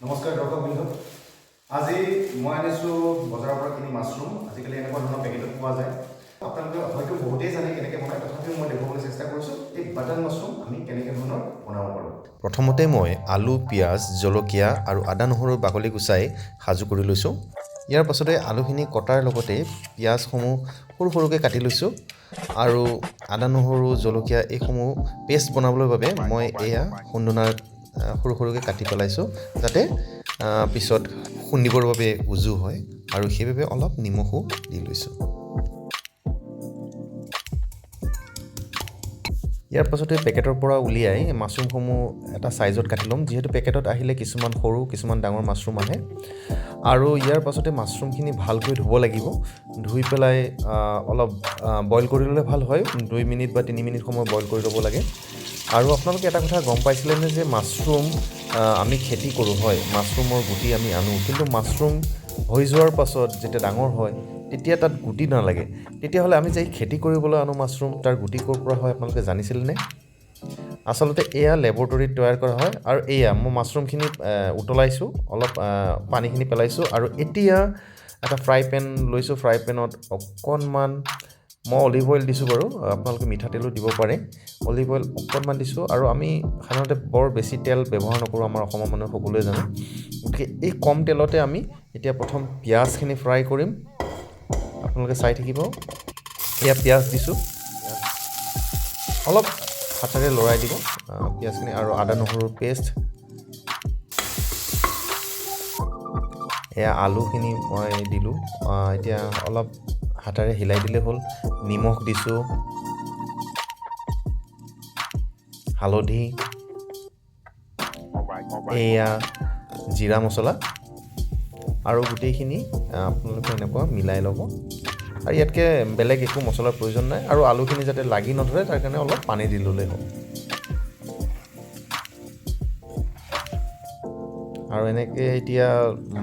নমস্কাৰ দৰ্শকবৃন্দ, আজি মই আনিছোঁ বজাৰৰ পৰা কিনি মাছৰুম। আজিকালি এনেকুৱা ধৰণৰ পেকেটত পোৱা যায়। আপোনালোকে হয়তো বহুতেই জানে কেনেকৈ বনায়, তথাপিও মই দেখুৱাবলৈ চেষ্টা কৰিছোঁ এই বাটন মাছৰুম আমি কেনেকৈ ধৰণৰ বনাব পাৰোঁ। প্ৰথমতে মই আলু, পিঁয়াজ, জলকীয়া আৰু আদা নহৰুৰ বাকলি গুচাই সাজু কৰি লৈছোঁ। ইয়াৰ পাছতে আলুখিনি কটাৰ লগতে পিঁয়াজসমূহ সৰু সৰুকৈ কাটি লৈছোঁ আৰু আদা, নহৰু, জলকীয়া এইসমূহ পেষ্ট বনাবলৈ বাবে মই এয়া খুন্দনাত সৰু সৰুকৈ কাটি পেলাইছোঁ, যাতে পিছত খুন্দিবৰ বাবে উজু হয় আৰু সেইবাবে অলপ নিমখো দি লৈছোঁ। ইয়াৰ পাছতে পেকেটৰ পৰা উলিয়াই মাছৰুমসমূহ এটা ছাইজত কাটি ল'ম, যিহেতু পেকেটত আহিলে কিছুমান সৰু, কিছুমান ডাঙৰ মাছৰুম আহে। আৰু ইয়াৰ পাছতে মাছৰুমখিনি ভালকৈ ধুব লাগিব। ধুই পেলাই অলপ বইল কৰি ল'লে ভাল হয়। 2 মিনিট বা 3 মিনিট সময় বইল কৰি ল'ব লাগে। আৰু আপোনালোকে এটা কথা গম পাইছিলেনে যে মাছৰুম আমি খেতি কৰোঁ, হয়, মাছৰুমৰ গুটি আমি আনো, কিন্তু মাছৰুম হৈ যোৱাৰ পাছত যেতিয়া ডাঙৰ হয় তেতিয়া তাত গুটি নালাগে। তেতিয়াহ'লে আমি যে খেতি কৰিবলৈ আনো মাছৰুম, তাৰ গুটি ক'ৰ পৰা হয় আপোনালোকে জানিছিলনে? আচলতে এয়া লেবৰেটৰীত তৈয়াৰ কৰা হয়। আৰু এয়া মই মাছৰুমখিনি উতলাইছোঁ, অলপ পানীখিনি পেলাইছোঁ আৰু এতিয়া এটা ফ্ৰাই পেন লৈছোঁ। ফ্ৰাই পেনত অকণমান মই অলিভ অইল দিছোঁ বাৰু, আপোনালোকে মিঠাতেলো দিব পাৰে। অলিভ অইল অকণমান দিছোঁ আৰু আমি সাধাৰণতে বৰ বেছি তেল ব্যৱহাৰ নকৰোঁ, আমাৰ অসমৰ মানুহে সকলোৱে জানে। গতিকে এই কম তেলতে আমি এতিয়া প্ৰথম পিঁয়াজখিনি ফ্ৰাই কৰিম, আপোনালোকে চাই থাকিব। এয়া পিঁয়াজ দিছোঁ, অলপ হাতেৰে লৰাই দিব পিঁয়াজখিনি আৰু আদা নহৰুৰ পেষ্ট। এয়া আলুখিনি মই দিলোঁ, এতিয়া অলপ হাতেৰে হিলাই দিলে হ'ল। নিমখ দিছোঁ, হালধি, এয়া জিৰা মছলা আৰু গোটেইখিনি আপোনালোকে এনেকুৱা মিলাই ল'ব। আৰু ইয়াতকৈ বেলেগ একো মছলাৰ প্ৰয়োজন নাই। আৰু আলুখিনি যাতে লাগি নধৰে তাৰ কাৰণে অলপ পানী দি ল'লেই হ'ল। আৰু এনেকৈ এতিয়া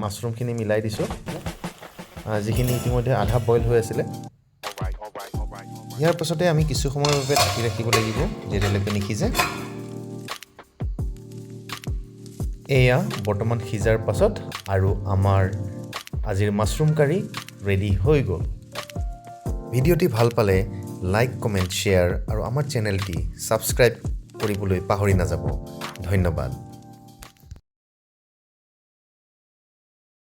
মাছৰুমখিনি মিলাই দিছোঁ, যিখিনি ইতিমধ্যে আধা বইল হৈ আছিলে। ইয়াৰ পাছতে আমি কিছু সময়ৰ বাবে ঢাকি ৰাখিব লাগিব যেতিয়ালৈকে নিসিজে। এয়া বৰ্তমান সিজাৰ পাছত আৰু আমাৰ আজিৰ মাছৰুম কাৰী ৰেডি হৈ গ'ল। ভিডিঅ'টি ভাল পালে লাইক, কমেণ্ট, শ্বেয়াৰ আৰু আমাৰ চেনেলটি ছাবস্ক্ৰাইব কৰিবলৈ পাহৰি নাযাব। ধন্যবাদ।